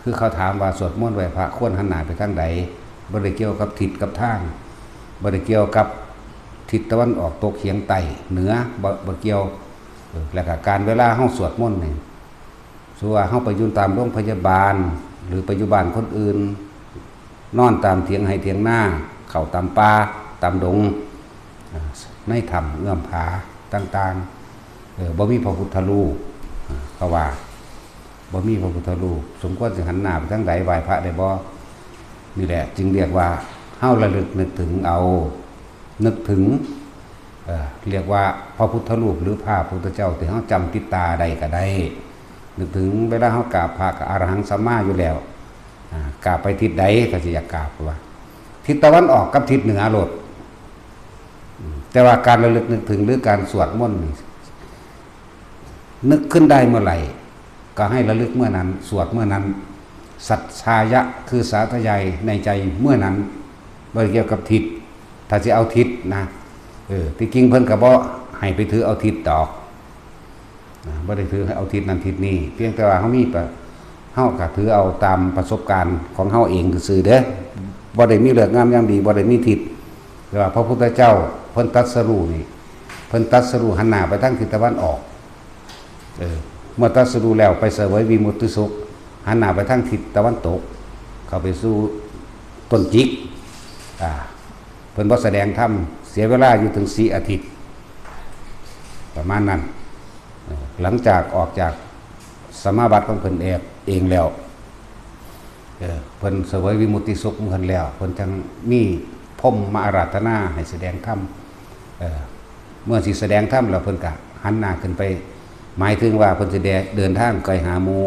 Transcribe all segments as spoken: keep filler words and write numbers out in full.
คือเขาถามว่าสวดมนต์ไหว้พระควรหันหน้าไปทางใด บ่ได้เกี่ยวกับทิศกับทาง บ่ได้เกี่ยวกับทิศตะวันออกตกเฉียงใต้เหนือ บ่ บ่เกี่ยว เออ แล้วก็การเวลาเฮาสวดมนต์นี่ สมมุติว่าเฮาไปอยู่ตามโรงพยาบาล หรือไปอยู่บ้านคนอื่น นอนตามเถียงไร่เถียงนา เข้าตามป่า ตามดง อ่า ในถ้ำเอื้อมผาต่างๆ เออ บ่มีพระพุทธรูป อ่า เขาว่า บ่มีพระพุทธรูป สมควรสิหันหน้าไปทางใด ไหว้พระได้บ่ นี่แหละ จึงเรียกว่าเฮาระลึกนึกถึงเอา นึกถึง เอ่อ เรียกว่าพระพุทธรูปหรือพระพุทธเจ้าที่เฮาจำติดตาได้ก็ได้ นึกถึงเวลาเฮากราบพระก็อะระหังสัมมาอยู่แล้ว อ่า กราบไปทิศใดก็สิอยากกราบว่า ทิศตะวันออกกับทิศเหนือโลด อืม แต่ว่าการระลึกนึกถึงหรือการสวดมนต์นี่ นึกขึ้นได้เมื่อไหร่ ก็ให้ระลึกเมื่อนั้น สวดเมื่อนั้น สัจจายะ คือสาธยายในใจเมื่อนั้น บ่ได้เกี่ยวกับทิศ ถ้าสิเอาทิศนะ เออ ที่จริงเพิ่นก็บ่ให้ไปถือเอาทิศดอก นะ บ่ได้ถือให้เอาทิศนั้นทิศนี้ เพียงแต่ว่าเฮามีประ เฮาก็ถือเอาตามประสบการณ์ของเฮาเองซื่อๆเด้อ บ่ได้มีฤกษ์งามยามดี บ่ได้มีทิศ แต่ว่าพระพุทธเจ้าเพิ่นตรัสรู้นี่ เพิ่นตรัสรู้หันหน้าไปทางทิศตะวันออก เออ เมื่อตรัสรู้แล้วไปเสวยวิมุตติสุข หันหน้าไปทางทิศตะวันตก เข้าไปสู่ต้นจิก อ่า เพิ่นบ่แสดงธรรม เสียเวลาอยู่ถึงสี่อาทิตย์ ประมาณนั้น เออ หลังจากออกจากสมาบัติของเพิ่นเอง เองแล้ว เออ เพิ่นเสวยวิมุตติสุขของเพิ่นแล้ว เพิ่นจั่งมีพรหมมาอาราธนาให้แสดงธรรม เออ เมื่อสิแสดงธรรมแล้วเพิ่นก็หันหน้าขึ้นไป หมายถึงว่าเพิ่นสิเดินทางไปหาหมู่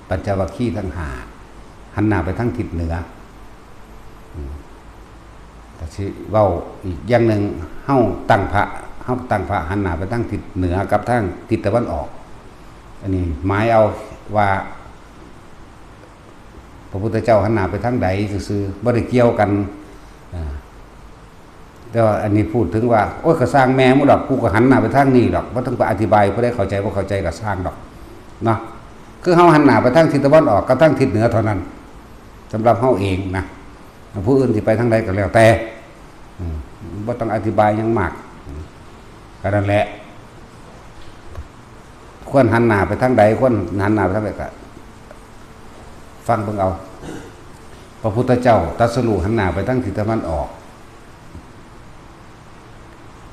ปัญจวัคคีย์ทั้งห้า หันหน้าไปทางทิศเหนือ อืม ก็สิเว้าอีกอย่างหนึ่ง เฮาตั้งพระ เฮาตั้งพระหันหน้าไปทางทิศเหนือกับทางทิศตะวันออก อันนี้หมายเอาว่า พระพุทธเจ้าหันหน้าไปทางใดซื่อๆ บ่ได้เกี่ยวกัน อ่า แต่ว่าอันนี้พูดถึงว่า โอ้ย ก็ซ่างแม่มึงดอก กูก็หันหน้าไปทางนี้ดอก บ่ต้องไปอธิบาย ผู้ใดเข้าใจบ่เข้าใจก็ซ่างดอก เนาะ คือเฮาหันหน้าไปทางทิศตะวันออกกับทางทิศเหนือเท่านั้น สำหรับเฮาเองนะ ผู้อื่นสิไปทางใดก็แล้วแต่ อืม บ่ต้องอธิบายหยังมาก ก็นั่นแหละ ควรหันหน้าไปทางใด ควรหันหน้าไปทางใดก็ฟังเบิ่งเอา พระพุทธเจ้าตรัสรู้หันหน้าไปทางทิศตะวันออก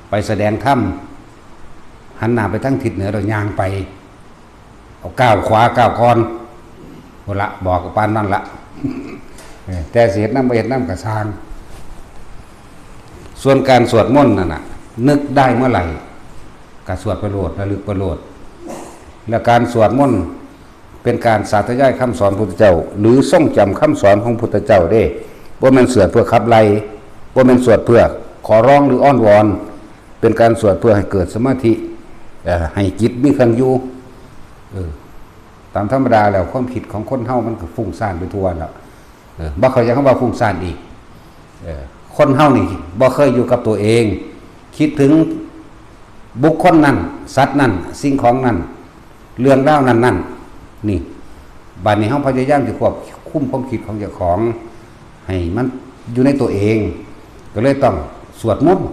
ไปแสดงธรรม หันหน้าไปทางทิศเหนือ แล้วย่างไป เอาก้าวขวาก้าวก่อน พุ้นละ บอกปานนั้นละ เออ แต่สิเฮ็ดนำบ่เฮ็ดนำก็ซ่าง ส่วนการสวดมนต์นั่นน่ะ นึกได้เมื่อไหร่ ก็สวดไปโลด ระลึกไปโลด และการสวดมนต์เป็นการสาธยายคำสอนพุทธเจ้า หรือทรงจำคำสอนของพุทธเจ้าเด้ บ่แม่นสวดเพื่อขับไล่ บ่แม่นสวดเพื่อขอร้องหรืออ้อนวอน เป็นการสวดเพื่อให้เกิดสมาธิ เอ่อ ให้จิตมีเครื่องอยู่ เออ ตามธรรมดาแล้วความคิดของคนเฮามันก็ฟุ้งซ่านไปทั่วแล้ว เออ บ่เข้าใจคำว่าฟุ้งซ่านอีก เออ คนเฮานี่บ่เคยอยู่กับตัวเอง คิดถึงบุคคลนั้น สัตว์นั้น สิ่งของนั้น เรื่องราวนั้นๆ นี่ บัดนี้เฮาพยายามสิควบคุมความคิดของเจ้าของ ให้มันอยู่ในตัวเอง ก็เลยต้องสวดมนต์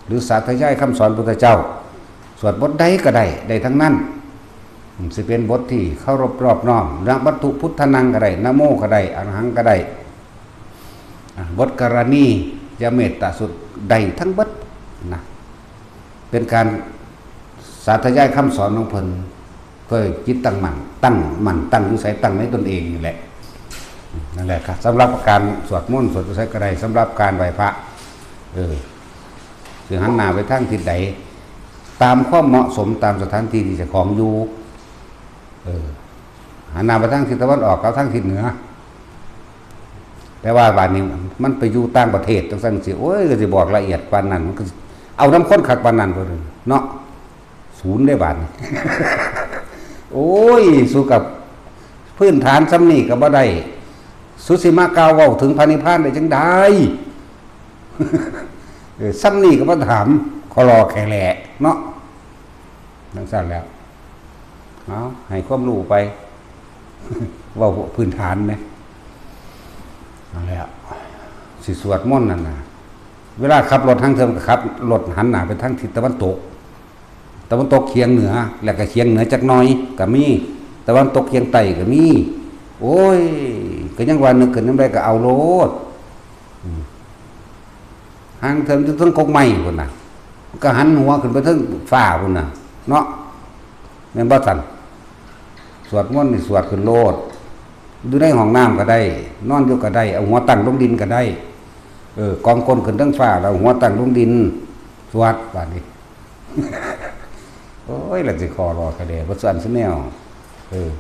หรือสาธยายคำสอนพุทธเจ้า สวดบทใดก็ได้ ได้ทั้งนั้น อืม สิเป็นบทที่เคารพนอบน้อม นะ วัตถุพุทธานังก็ได้ นะโมก็ได้ อะระหังก็ได้ อ่ะ บทกรณียเมตตาสูตร ได้ทั้งเบิดนะ เป็นการสาธยายคำสอนของเพิ่น เพื่อจิตตั้งมั่น ตั้งมั่น ตั้งอยู่ไส ตั้งในตนเองนี่แหละ นั่นแหละครับ สำหรับการสวดมนต์ สวดอยู่ไสก็ได้ สำหรับการไหว้พระ เออ สิหันหน้าไปทางทิศใด ตามความเหมาะสม ตามสถานที่ที่เจ้าของอยู่ เออ หันหน้าไปทางทิศตะวันออกกับทางทิศเหนือ แต่ว่าบัดนี้มันไปอยู่ต่างประเทศจังซั่นสิ โอ้ย ก็สิบอกละเอียดปานนั้น มันก็สิเอานำคนคักปานนั้นบ่เนาะ ศูนย์ได้บาดนี้ โอ้ย สู้กับพื้นฐานส่ำนี้ก็บ่ได้ สุสิมากล่าวเว้าถึงพระนิพพานได้จังใด เออ ส่ำนี้ก็บ่ถาม ขอรอแค่แหละเนาะ จังซั่นแล้ว เอา ให้ความรู้ไป เว้าพื้นฐานแหม นั่นแหละ สิสวดมนต์นั่นน่ะ เวลาขับรถทางเทิงก็ขับรถหันหน้าไปทางทิศตะวันตก ตะวันตกเฉียงเหนือ แล้วก็เฉียงเหนือจักหน่อยก็มี ตะวันตกเฉียงใต้ก็มี โอ้ย ก็ยังว่านึกขึ้นนำใดก็เอาโลด อืม ทางเทิงอยู่เทิงกกไม้พุ้นน่ะ ก็หันหัวขึ้นไปเทิงฟ้าพุ้นน่ะ เนาะ แม่นบ่ซั่น สวดมนต์นี่สวดขึ้นโลด อยู่ในห้องน้ำก็ได้ นอนอยู่ก็ได้ เอาหัวตั้งลงดินก็ได้ เออ กองก้นขึ้นเทิงฟ้า แล้วหัวตั้งลงดิน สวดบาดนี้ โอ้ย แล้วสิขอรอก็ได้ บ่ซั่นซุแนว เออ